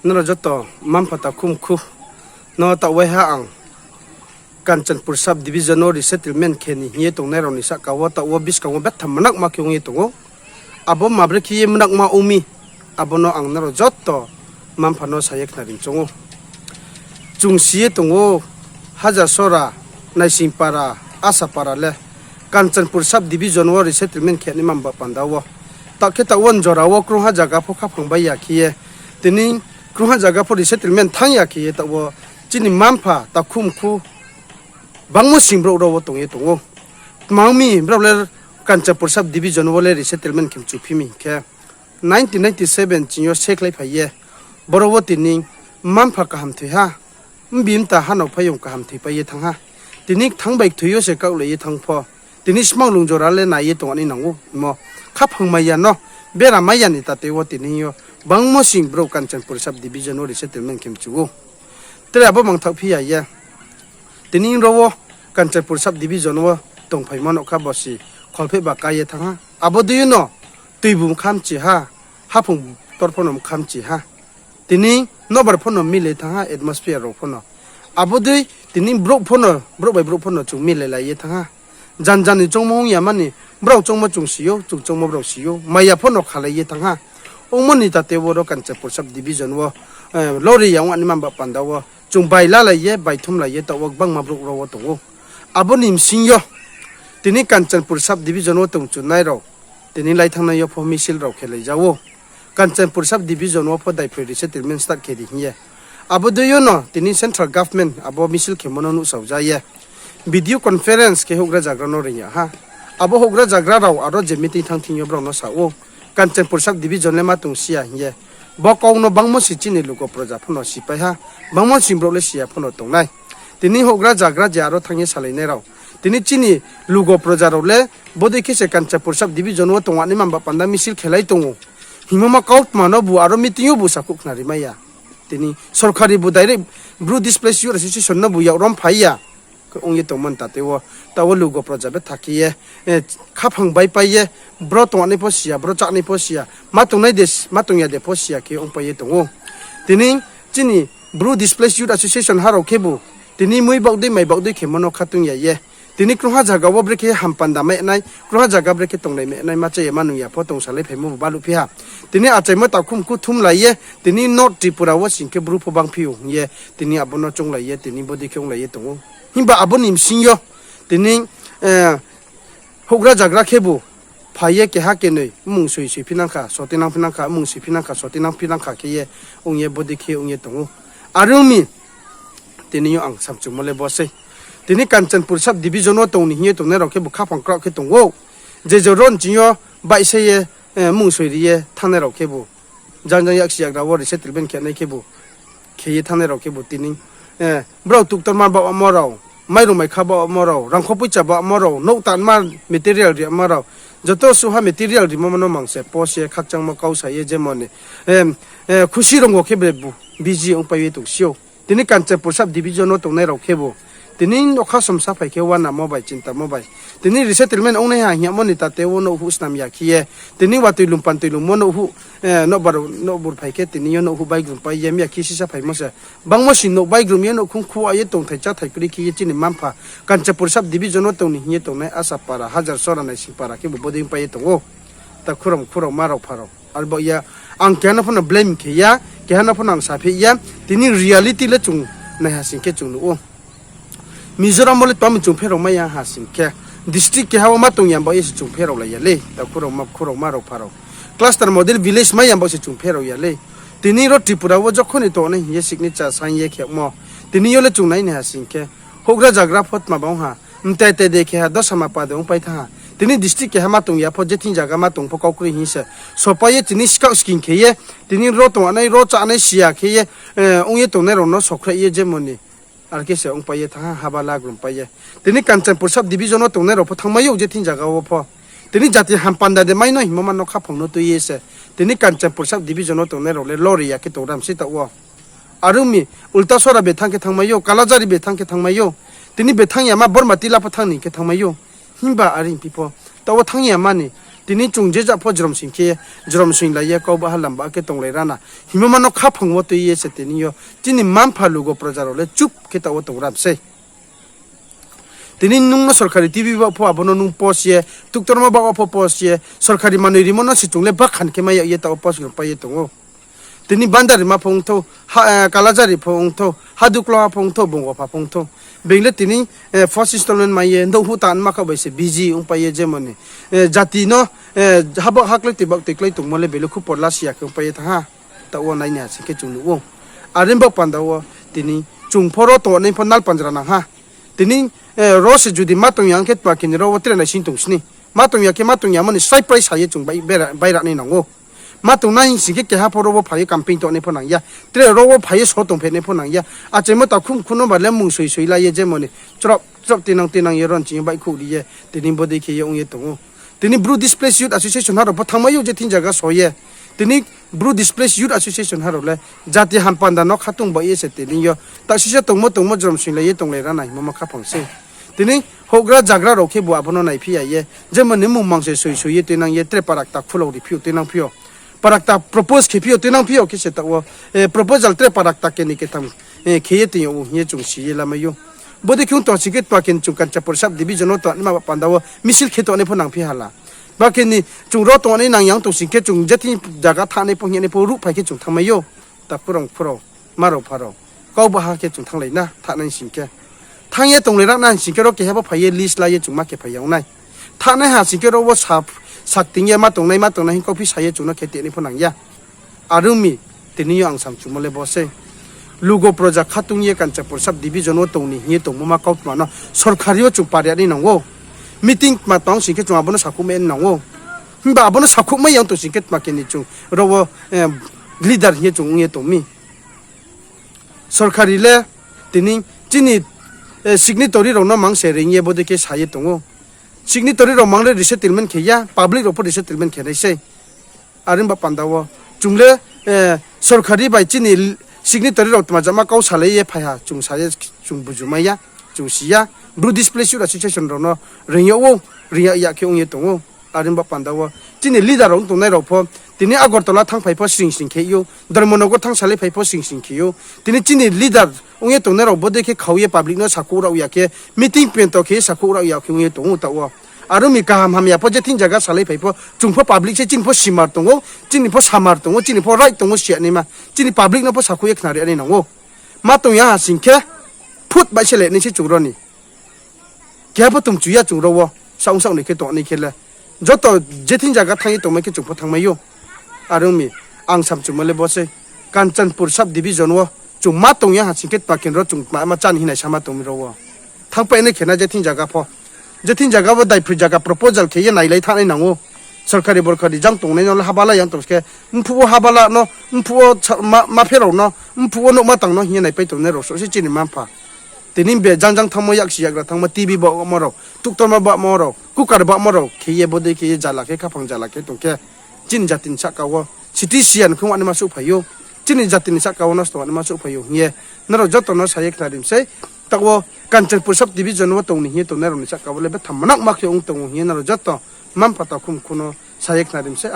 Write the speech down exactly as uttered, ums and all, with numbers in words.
Nrao joto mma-mpha takhu mkhu no taoh waiha ang Kanchanpur sub division wo resettlement khe ni hing ye tongnai rao ni sahka wo taoh wo buskang wo betha mnakma khe ong ye tong ou. Abo ma brekhe ye mnakma ong mi, abo no ang nrao joto mma-mpha no sa ye khnari choung ou. Chung si ye tong ou, Hajarsora, Naisingpara, Asapara le Kanchanpur sub division wo resettlement khe naima ba panda wo, taoh khe taoh wo njora wo krungha zaga pho khaphang bai ya khe ye, tini krungha zaga pho resettlement thanng ya khe ye taoh wo chini mma-mpha takhu mkhu bangmo sing brouh rao wo tong ye tong ou. Tma ong mi, brao le Kanchanpur sub division wo le resettlement khe mchu phi mi hing khe, nineteen ninety seven ching yo sekhlai phai ye, boro wo tini mma-mpha kaham thoi ha, mbi mta hanao phaiyong kaham thoipai ye thanng ha. Tini kthang bai kthoi yo se kaohlai ye thanng pho, tini smanglung jora le nai ye tong ani nang ou hingmo, khaphang mai ya no, bera mai ya ni tate wo tini yo bangmo sing brouh Kanchanpur sub division wo resettlement khe mchu ou. Tre abo mangthaoh phi ya ye, tini ro wo Kanchanpur sub division wo tongphaimo nouhkha bo si kholpheh ba ká ye thanng ha. Abo dei no tuibu mkha mchi ha, haphung tor pho no mkha mchi ha. Tini nobar pho no mile thanng ha, atmosphere rao pho no. Abo dei tini brouh pho no, brouh bai brouh pho no chung mile lai ye thanng ha. Jan jan ni choungmo ong ya mani, brao choungmo chung si ou, chung choungmo brao si ou, maya pho no khalai ye thanng ha. Ongmo ni tate wo ro Kanchanpur sub division wo lori ya ong ani mamba panda wo chung bai lalai ye, bai thumlai ye taoh wo gbangma brouh rao wo tong ou. Abo ni bsing yo tini Kanchanpur sub division wo tongchunai rao tini lai thanngnai yo pho misil rao khelai ja ou. Kanchanpur sub division wo pho daiphoi resettlement start khe di hing ye. Abo dei yo no tini central government abo misil khemo no nuhsao ja ye video conference khe houhgra zagra no reing ya ha. Abo houhgra zagra rao aro je meeting thanng thing yo brao no sa ou, Kanchanpur sub division le ma tong si ya hing ye. Bo kau no bangmo si chini lugo proja pho no sipai ha, bangmo si brouh le si ya pho no tongnai. Tini houhgra zagra je aro thanng ye salainai rao, tini chini lugo proja rao le bodei khe se Kanchanpur sub division wo tong ani mamba panda misil khelai tong ou hingmo ma kautma no bu aro meeting yo bu sakhouh khnari mai ya. Tini sorkari bu direct Bru Displaced Youth Association no bu yak rom phai ya khe ong ye tongmo ni tate wo, taoh wo lugo proja betha khe ye, khaphang baipai ye, bro tongnai pho si ya, bro chánai pho si ya, ma tongnai de, ma tong ya de pho si ya khe ongpai ye tong ou. Tini chini Bru Displaced Youth Association ha rao khebu tini mui baoh dei mai baoh dei khemo no khatung ya ye, tini krungha zaga wo brekhe hampanda mai nai, krungha zaga brekhe tonglai mai nai, ma chá ya ma nung ya pho tongsalai phaimo bu baluh phi ha. Tini achaimo takhu mkhu thumlai ye, tini North Tripura wo sing khe Bru pho bangphi ou hing ye, tini abo no chounglai ye, tini bodei khe onglai ye tong ou. Himba abo ni bsing yo tini houhgra zagra khebu phai ye keha kenoi mmung soi soi phi nang kha, sotinang phi nang kha, mmung soi phi nang kha, sotinang phi nang kha khe ye ong ye bodei khe ong ye tong ou. Are ong mi, tini yo ang samchumo le bo sei. Tini Kanchanpur sub division wo tong ni hing ye tongnai rao khebu khaphang kraoh khe tong ou. Je je ron ching yo baihsa ye, mmung soi ri ye thanngnai rao khebu, jang jang yaksi yagra wo resettlement khe nai khebu, khe ye thanngnai rao khebu tini, brao tuktorma baohmo rao, mairung maikha baohmo rao, rangkho poicha baohmo rao, nouh tanma material rimo rao, joto suha material rimo no mang se pho se khakchangmo kau sa ye jemon ni, khusi rong wo khe bre bu busy ongpai ye tong si ou. Tini Kanchanpur sub division wo tongnai rao khebu tini nokha somsa phai khe uanamo bai, chintamo bai, tini resettlement ongnaiha hing yamo ni tate wo nouhhuh snam ya khe ye, tini watoi lum pantoi lum wo nouhhuh, nouhbar phai khe tini yo nouhhuh baigrum pai ye, miya khe sisa phaimo se. Bangmo si nouh baigrum ye nouhkhong khuwa ye tongthai cháthai kri khe ye chini mma-mpha Kanchanpur sub division wo tong ni hing ye tongnai Asapara, Hajarsora, Naisingpara khebu bodei pai ye tong ou. Takhu rao, mkhu rao, ma rao, pha rao. Arbaoh ya, ang keha no pho no blame khe ya, keha no pho no ang saphi ya, tini reality le chung naiha sing khe chung nuh ou. Mizoram wo le tma mi chung pherao mai ya ha sing khe, district keha wo ma tong ya baoh ye se chung pherao lai ya le, takhu rao, mkhu rao, ma rao, pha rao. Cluster model village mai ya baoh se chung pherao ya le. Tini ro Tripura wo jokhon ni tongnai hing ye signature sign ye khemo, tini yo le chung nai naiha sing khe, houhgra zagra pho tma bang ha, mtai tai de khe ha, dosa ma pa de ongpai thanng ha. Tini district keha ma tong ya pho, je thing zaga ma tong pho kau kroi hing se sopai ye tini skaoh sking khe ye, tini ro tongnai, ro chánai si ya khe ye, ong ye tongnai rao no sokhreh ye jemon ni, are khe se ongpai ye thanng ha, haba lagrum pai ye. Tini Kanchanpur sub division wo tongnai rao pho thanngmai ou je thing zaga wo pho. Tini jati hampanda de mai no hingmo ma no khaphang no tui ye se tini Kanchanpur sub division wo tongnai rao le lori ya khe tong ram se taoh wo. Are ong mi, Ultasora bethang khe thanngmai ou, Kalajari bethang khe thanngmai ou. Tini bethang ya ma Borma Tila pho thanng ni khe thanngmai ou. Himba are ongphi pho, taoh wo thanng ya ma ni, Tini chung je ja pho jromsoing khe, jromsoing lai ye kau baha lam ba khe tonglai rana hingmo ma no khaphang wo tui ye se tini yo chini mma-mpha lugo proja rao le chup khe taoh wo tong ram sei. Tini nung no sorkari T V baoh pho abo no nung post ye, tuktorma baoh wo pho post ye, sorkari manoi rimo no se chung le bakhan khe mai yag ye taoh wo post rao pai ye tong ou. Tini Bandarima pho ongthou, Kalajari pho ongthou, Hadukloha pho ongthou, Bongopha pho ongthou. Being le tini first installment mai ye nouhhuh tanma kha bai se busy ongpai ye jemon ni jati no haba haklái toi baoh toi klái tongmo le being le khupor la si ya khe ongpai ye thanng ha. Taoh wo nai ni ha sing khe chung nuh ou. Are baoh panda wo tini chung pho ro tongnai pho nalpanjra nang ha. Tini ro se judi ma tong ya ong khe tma khe ni ro wo tre naising tong sni. Ma tong ya khe ma tong yamo ni srai prai sa ye chung bai, bai ra nai nang ou. Ma tongnai hing sing khe keha pho ro wo phai ye campaign tongnai pho nang ya. Tre ro wo phai ye so tongphainai pho nang ya. Achaimo takhum khuno ba le mung soi soi la ye jemon ni chrop chrop tuinang tuinang ye ron ching yo baihkhouh ri ye tini bodei khe ye ong ye tong ou. Tini Bru Displaced Youth Association ha rao pho thanngmai ou je thing zaga so ye. Tini Bru Displaced Youth Association ha rao le jati hampanda no khatung baoh ye se tini yo taoh sisa tongmo tongmo jromsoing lai ye tonglai rana hingmo ma khaphang sei. Tini houhgra zagra rao khebu abo no naiphi ya ye jemon ni mungmang se soi soi ye tuinang ye tre parakta khulao ri phi ou tuinang phi ou. Parakta propose khe phi ou tuinang phi ou khe se taoh wo proposal tre parakta keni ketham khe ye tong yag ou hing ye chung si ye lamai ou. Bodei khe ong tong sing khe tma khe ni chung Kanchanpur sub division wo tongnaima ba panda wo misil khe tongnai pho nangphi ha la. Ba khe ni chung ro tongnai nang ya ong tong sing khe chung je thing zaga thanngnai pho hing ye nai pho ruhphai khe chung thanngmai ou. Takhu rao, khu rao, ma rao, pha rao, kau baha khe chung thannglai na thanngnai sing khe. Thanng ye tonglai rana sing khe ro keha pho phai ye list la ye chung ma khe phai ya ong nai. Thanngnai ha sing khe ro wo sa, sakting ye ma tongnai ma tongnai hing kauphi sa ye chung no khe tenai pho nang ya. Are ong mi, tini yo ang samchumo le bo sei. Lugo proja khatung ye Kanchanpur sub division wo tong ni hing ye tongmo ma kautma no sorkari yo chung pariya nai nang ou. Meeting tma tong sing khe chung abo no sakhouhmai nai nang ou. Himba abo no sakhouhmai ya ong tong sing khe tma khe ni chung ro wo leader hing ye chung ong ye tong mi. Sorkari le tini chini signatory rao no mang se reing ye bodei khe sa ye tong ou. Signatory rao mang le resettlement khe ya, public rao pho resettlement khe nai sei. Are ong ba panda wo chung le sorkari bai chini signatory rao tma jama kau salai ye phai ha chung sa ye chung bujumai ya, chung si ya. Bru Displaced Youth Association rao no reing yag ou, reing yag ya khe ong ye tong ou. Are ong ba panda wo chini leader rao ong tongnai rao pho tini Agartala thanngphai pho sring sring khe ou, Dharmanagar thanngsalai phai pho sring sring khe ou. Tini chini leader ong ye tongnai rao bodei khe khau ye public no sakhouh rao ya khe, meeting pento khe sakhouh rao ya khe ong ye tong ou taoh wo. Are ong mi kaham hamya pho je thing zaga salai phai pho chung pho public se chini pho simar tong ou, chini pho samar tong ou, chini pho right tong ou si ya naima. Chini public no pho sakhouh ye khnari ya nai nang ou. Ma tong ya ha sing khe phut bai se le nai se chung ro ni. Keha pho tongchu ya chung ro wo, saong saong ni khe tongnai khe le. Joto je thing zaga thanng ye tongmai khe chung pho thanngmai ou. Are ong mi, ang samchumo le bo sei. Kanchanpur sub division wo chung ma tong ya ha sing khe tma khe ro chung tma ma chá ni hing nai sama tong mi ro wo. Thanngpai nai khe na je thing zaga pho. Je thing zaga wo daiphroi zaga proposal khe ye nailai thanngnai nang ou. Sorkari borkari jang tongnai no le habala yang tong khe, mphuh wo habala no, mphuh wo ma pherao no, mphuh wo nouhma tang no hing ye naipai tongnai rao so se chini mma-mpha. Tini be jang jang thanngmo, yaksi yagra thanngmo, T V baohmo rao, tuktorma baohmo rao, cooker baohmo rao khe ye bodei khe ye jala khe khaphang jala khe tong khe, chini jati ni sahka wo siti siyan khe ongnaima souhphai ou, chini jati ni sahka wo nosto ongnaima souhphai ou hing ye nrao joto no sa ye khnari mi sei. Taoh wo Kanchanpur sub division wo tong ni hing ye tongnai rao ni sahka wo le betha manakma khe ong tong ou hing ye nrao joto mma-mpha takhum khuno sa ye khnari mi sei.